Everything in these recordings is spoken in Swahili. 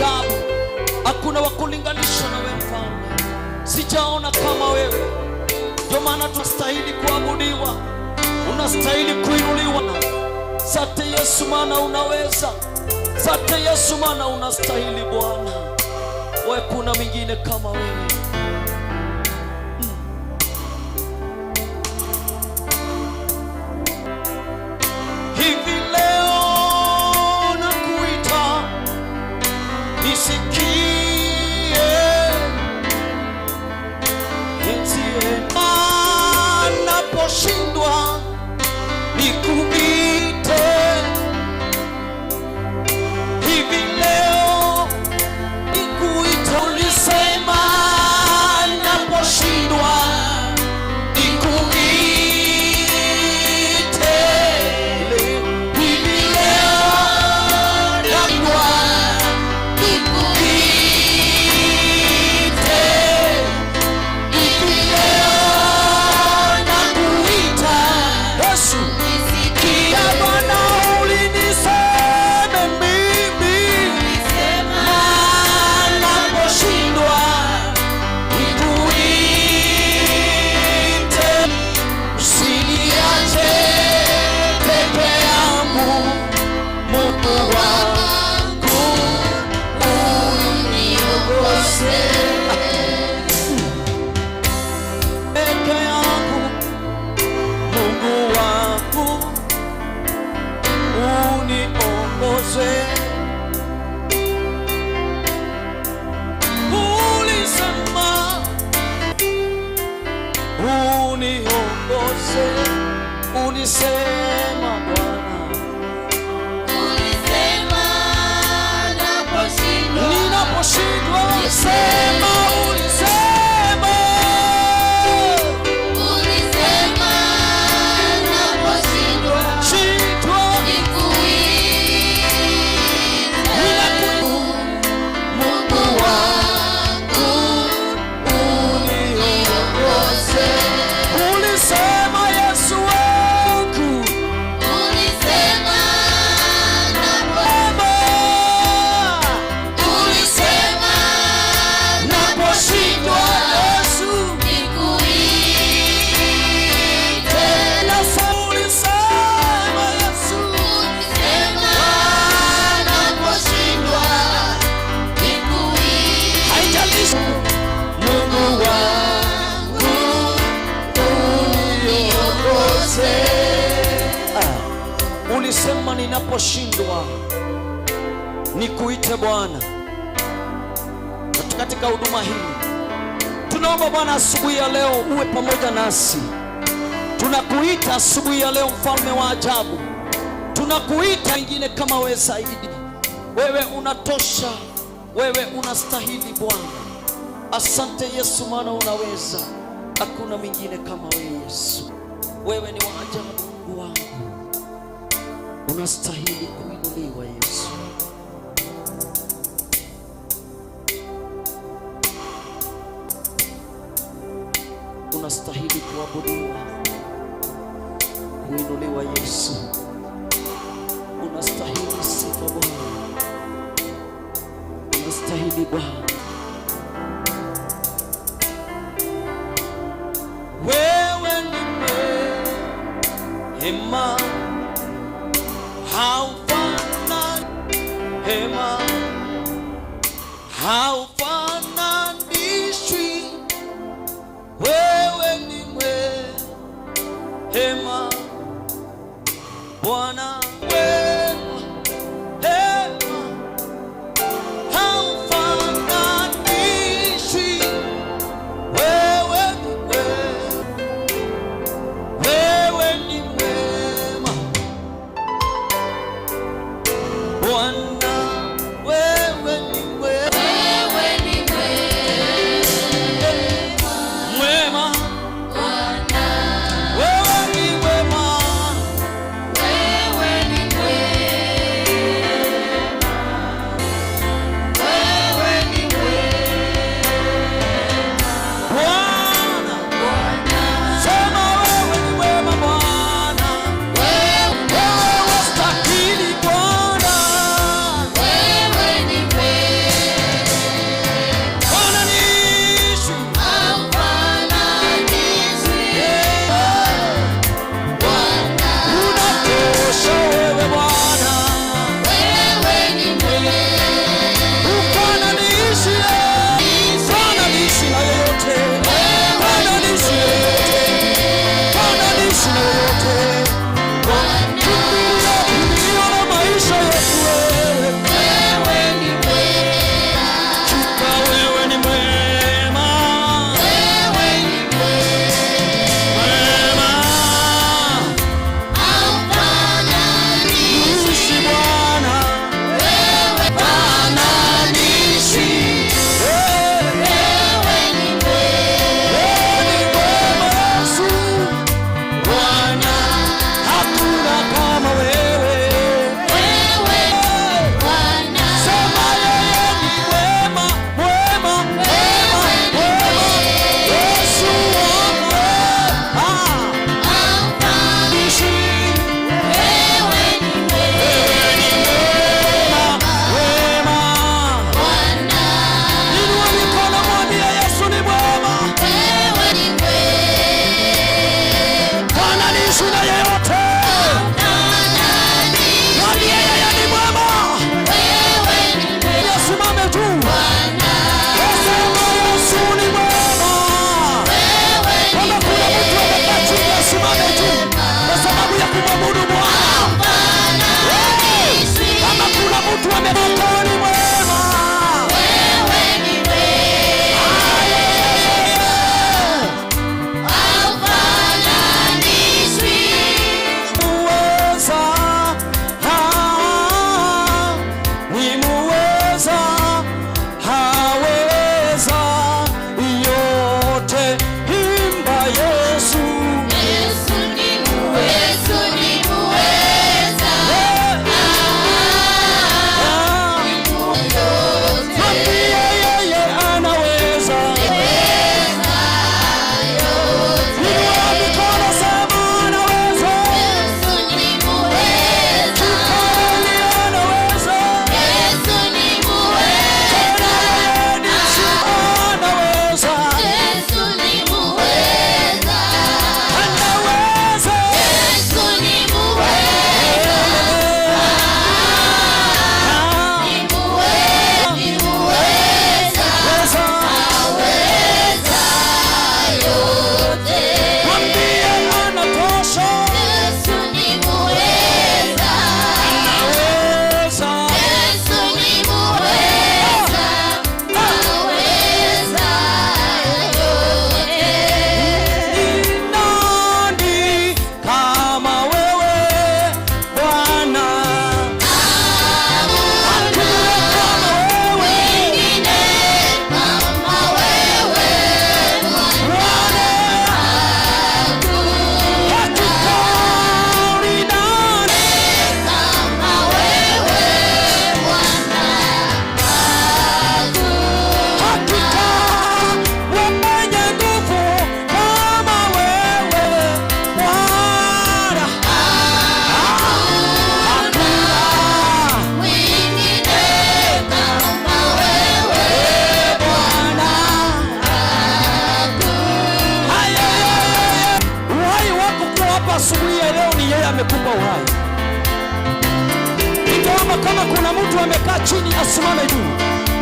ajabu, hakuna wa kulinganisha na wewe mfalme. Sijaona kama wewe, ndio maana tunastahili kuabudiwa, unastahili kuinuliwa. Sante Yesu, maana unaweza. Sante Yesu, maana unastahili Bwana. Wewe kuna mwingine kama wewe. Hivi leo nakuita, nisikie enzie naposhindwa nikuite. Hivi leo nikuite, ulisema naposhindwa nikuite. Hivi leo nakuita nikuite. Hivi leo nakuita Yesu. Kia Bwana uliniseme mimi, naposhindwa nikuite. Usiniache peke yangu, Mungu wangu uniongoze. Peke yangu, Mungu wangu uniongoze. Ulisema uniongoze, ulisema Bwana, ninaposhindwa sema, ulisema shindwa Mungu wangu uniongoze. Ulisema Yesu wangu, Baba, ulisema naposhindwa Yesu, Nasa- ulisema Yesu, haijalishi Mungu wangu uniongoze. Ulisema ninaposhindwa nikuite Bwana. Katika huduma hii tunaomba Bwana, asubuhi ya leo uwe pamoja nasi. Tunakuita asubuhi ya leo, mfalme wa ajabu, tunakuita wengine kama wewe zaidi. Wewe unatosha, wewe unastahili Bwana. Asante Yesu, maana unaweza, hakuna mwingine kama wewe Yesu. Wewe ni wa ajabu, Mungu wangu, unastahili kuinuliwa Yesu. Unastahili kuabudiwa, kuinuliwa Yesu. Unastahili sifa Bwana, unastahili Bwana. Wewe ni mwema, haufanani hema, haufananishwi. Wewe ni mwema Bwana, wema, hema, haufananishwi. Wewe ni mwema, wewe ni mwema Bwana, wewe ni mwema, mwema, wewe ni mwema. chini asimame juu.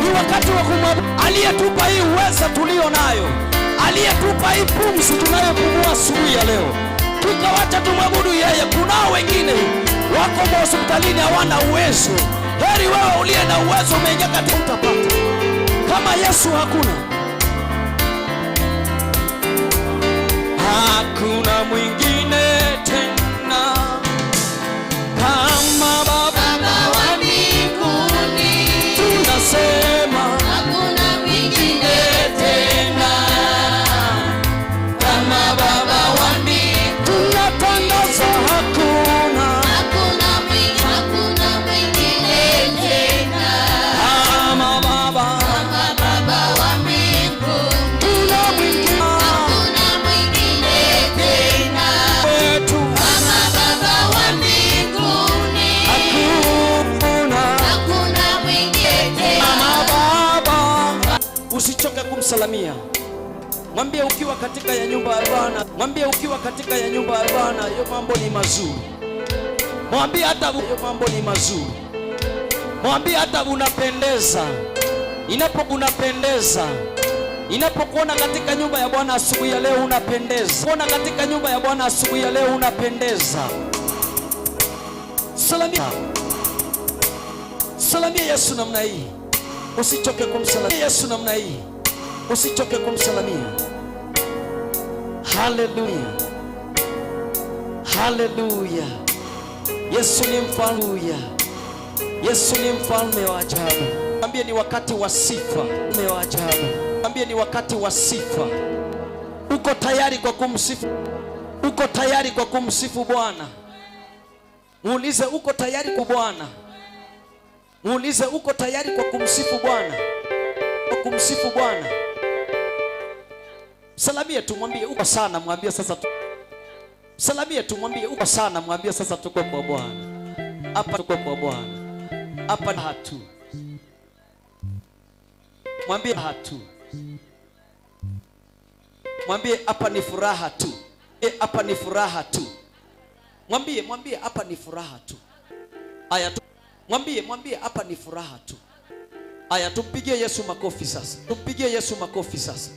Ni wakati wa kumwabudu aliyetupa hii uweza tulio nayo, aliyetupa hii pumzi tunayopumua asubuhi ya leo. Tukawacha tumwabudu yeye. Kunao wengine wako hospitalini hawana uwezo. Heri wewe uliye na uwezo, umeingia katika utapata. Kama Yesu hakuna. Hakuna mwingine tena kama Baba wa mbinguni. Tunasema Hakuna mwingine tena kama Baba wa mbinguni. Tunatangaza hakuna Hakuna mwingine tena kama Baba, kama Baba wa mbinguni. Tuna mwingine Hakuna mwingine tena wetu, kama Baba wa mbinguni. Hakuna Hakuna mwingine tena. kama Baba. Usichoke kumsalamia. Mwambie ukiwa katika ya nyumba ya Bwana, mwambie ukiwa katika ya nyumba ya Bwana, hiyo mambo ni mazuri. Mwambie hata hiyo mambo ni mazuri. Mwambie hata unapendeza. Inapokunapendeza. Inapokuona katika nyumba ya Bwana asubuhi ya leo unapendeza. Kuona katika nyumba ya Bwana asubuhi ya leo unapendeza. Salamia. Salamia Yesu namna hii. Usichoke kumsalamia Yesu namna hii. Usichoke kumsalamia. Haleluya. Haleluya. Yesu ni mfalme. Yesu ni mfalme wa ajabu. Mwambie ni wakati wa sifa. Mfalme wa ajabu. Mwambie ni wakati wa sifa. Uko tayari kwa kumsifu? Uko tayari kwa kumsifu Bwana? Muulize uko tayari kwa Bwana? Muulize uko tayari kwa kumsifu Bwana? Kwa kumsifu Bwana. Salamie tu mwambie uko sana, mwambie sasa tu. Salamie tu mwambie uko sana, mwambie sasa tuko kwa Bwana. Hapa tuko kwa Bwana. Hapa hatu. Mwambie hatu. Mwambie hapa ni furaha tu. Hapa ni furaha tu. Mwambie, mwambie hapa ni furaha tu. Aya tu. Mwambie, mwambie hapa ni furaha tu. Aya, tumpigie Yesu makofi sasa. Tumpigie Yesu makofi sasa.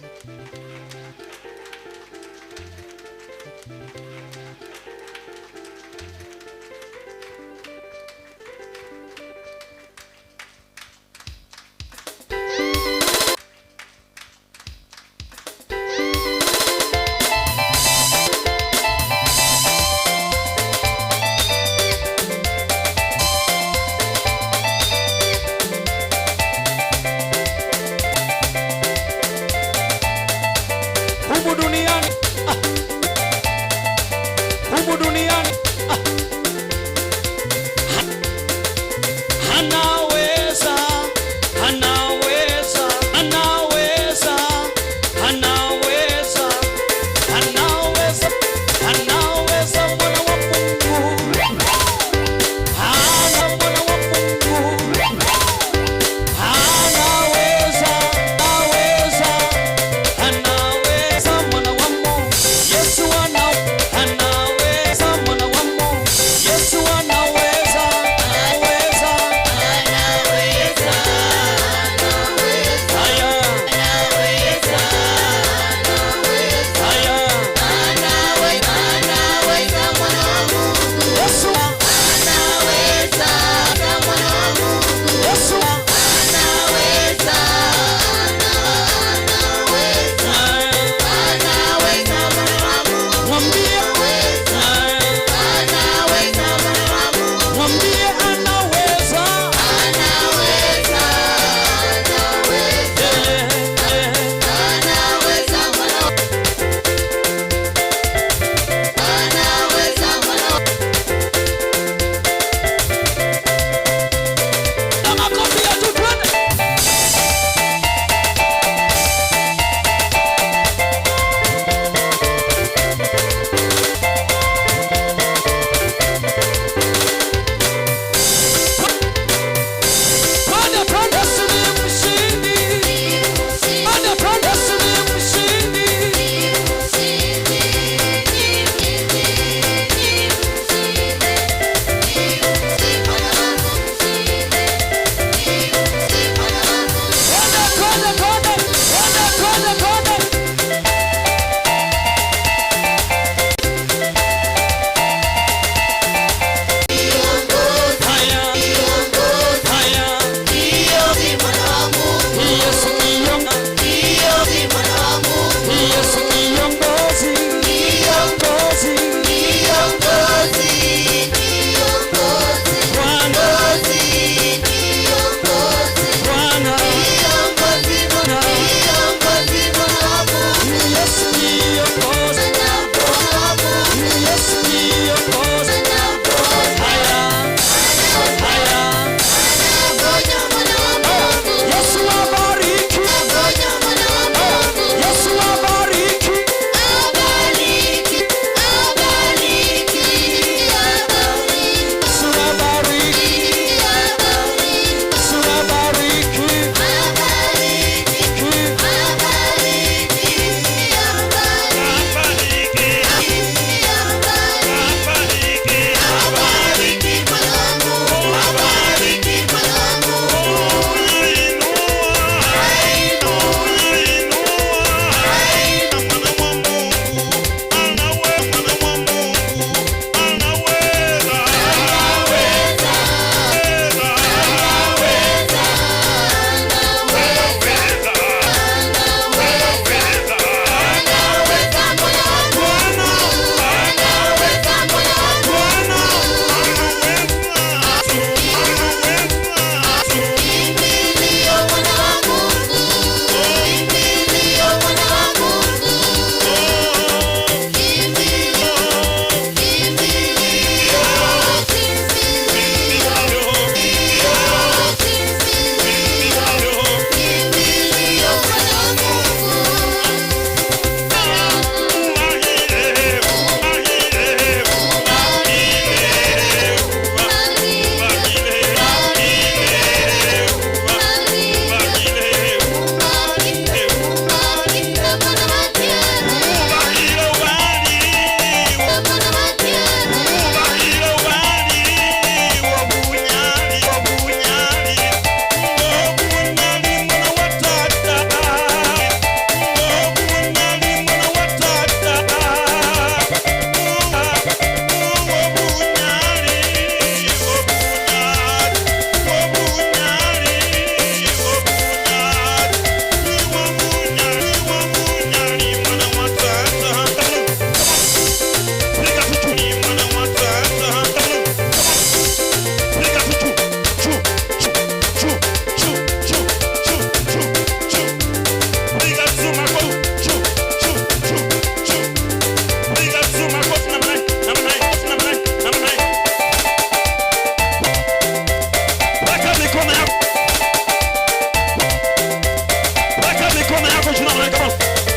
Mikono yako juu namna hii, come on.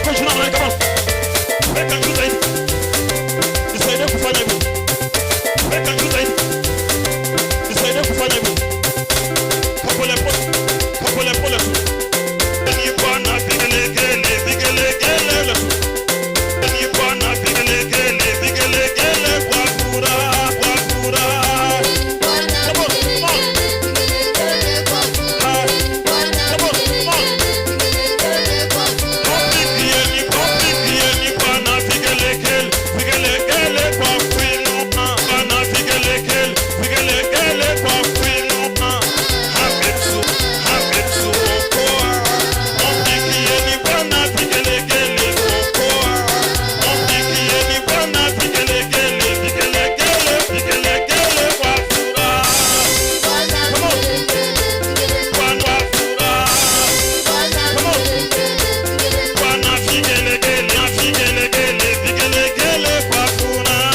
Kwa juu namna hii, come on. Weka juu zaidi. Nisaidie kufanya hivyo. Weka juu zaidi. Nisaidie kufanya hivyo. Kwa pole pole. Kwa pole pole tu. Ni Bwana vigelegele, vigelegele tu. Ni Bwana vigelegele, vigelegele kwa furaha, kwa furaha. Come on, come on. Come on, come on. Mpigieni, mpigieni Bwana vigelegele, vigelegele kwa kuinua. Bwana vigelegele, vigelegele kwa kuinua. Ametuokoa. Mpigieni Bwana vigelegele, okoa. Mpigieni Bwana vigelegele, vigelegele, vigelegele kwa furaha. Come on. Bwana furaha. Come on. Bwana vigelegele, vigelegele, vigelegele kwa furaha.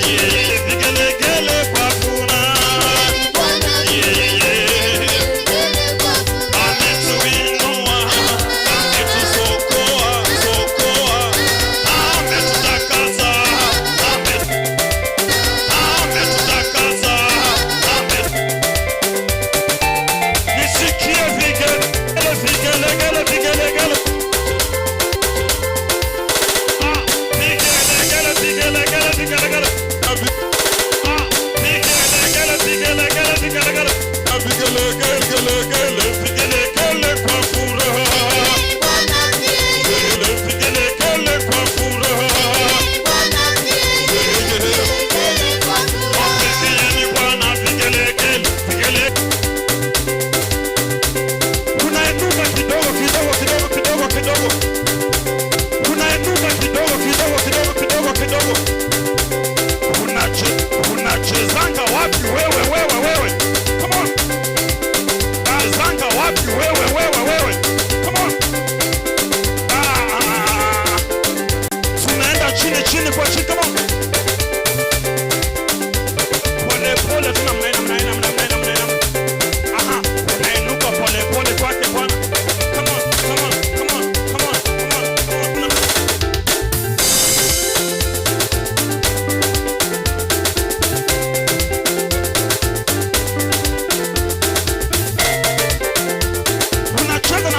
Yeah, vigelegele kwa furaha. Yeah. Ametuinua, ametuokoa, sokoa, ametutakasa, ametutakasa, Nisikie vigelegele, vigelegele, vigelegele. Ah, vigelegele, vigelegele, vigelegele. Ah, vigelegele, vigelegele, vigelegele. Ah, vigelegele, vigelegele, vigelegele kwa furaha. Vigelegele, vigelegele kwa furaha. Mpigieni Bwana vigelegele, vigele. Unainuka kidogo kidogo kidogo kidogo kidogo. Unainuka kidogo kidogo kidogo kidogo kidogo. Unachezanga wapi wewe, wewe, wewe? Come on. Chezanga wapi wewe, wewe, wewe? Come on. Ah, ah, ah. Tunaenda chini chini kwa chini. Come on. Pole pole tu namna hii, namna hii, namna hii, namna hii. Aha, unainuka pole pole kwake Bwana. Come on, come on, come on, come on, come on, come on. Unacheza na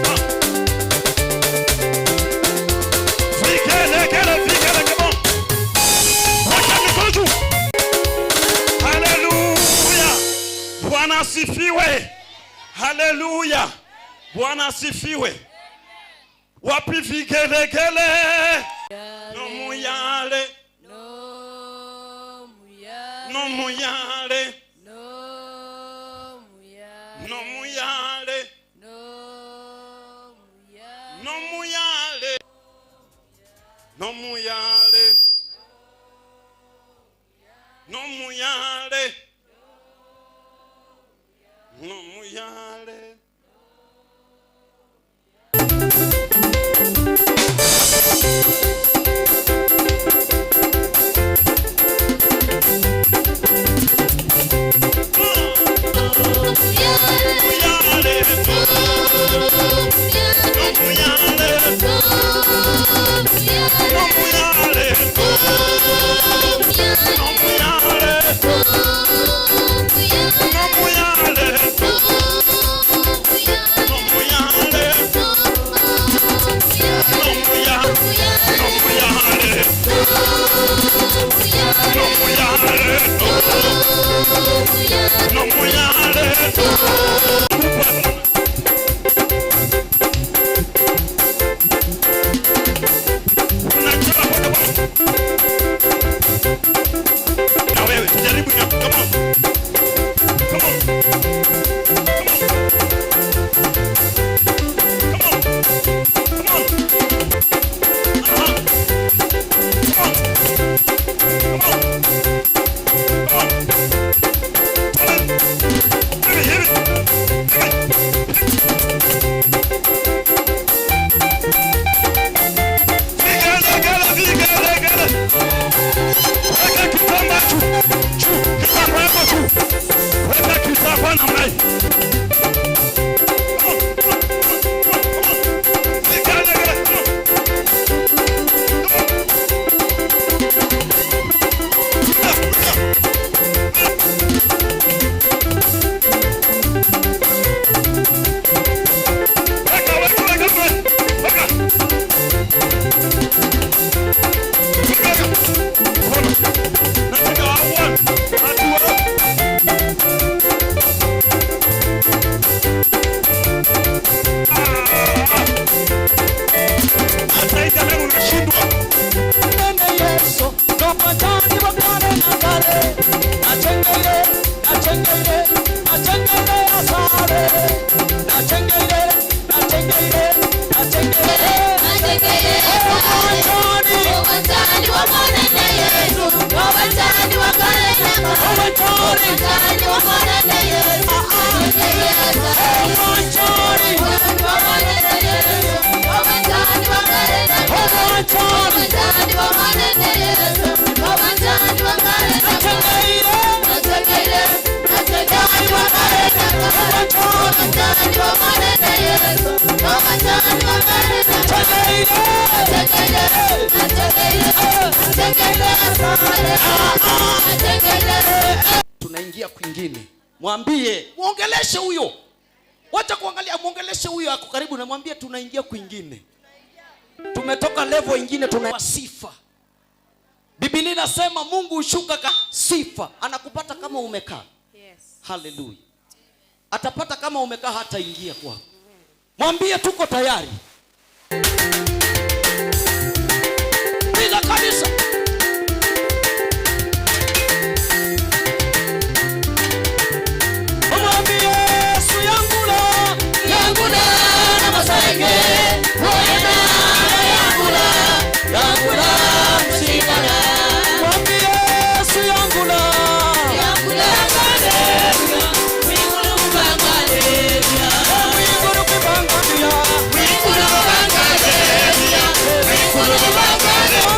Ah. Vigelegele, vigele, come on. Weka mikono juu. Haleluya. Bwana asifiwe. Haleluya. Bwana asifiwe. Wapi vigelegele? No muyale, no muyale, no muyale, no muyale, no muyale, no muyale, no muyale. Muyale, no muyale, no muyale, no muyale, no muyale, no muyale, no muyale, no. Tunaingia kwingine. Mwambie, muongeleshe huyo. Wacha kuangalia, muongeleshe huyo ako karibu na mwambie tunaingia kwingine. Tumetoka level ingine, tuna sifa. Biblia inasema Mungu hushuka ka sifa, anakupata kama umekaa. Yes. Haleluya. Atapata kama umekaa, hataingia kwako. Mwambie tuko tayari. Piga kabisa. Mwambie Yesu yangula, yangula na masaike. Wena yangula, yangula mshikana. Mwambie Yesu yangula, Yangula, mwigulu mbangalia. Mwigulu kibangalia. Mwigulu mbangalia. Mwigulu mbangalia.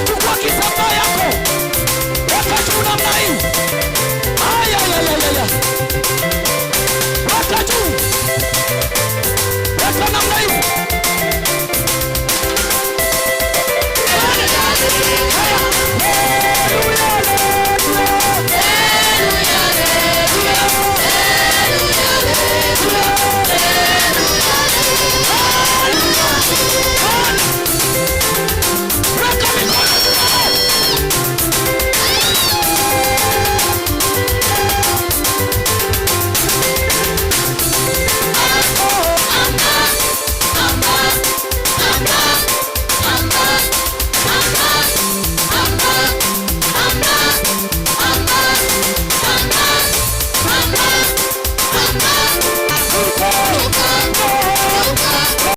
Chukua kitambaa yako. Weka juu namna hii. Aya, ya, ya, ya, ya. Weka juu. Weka namna hii. Haya.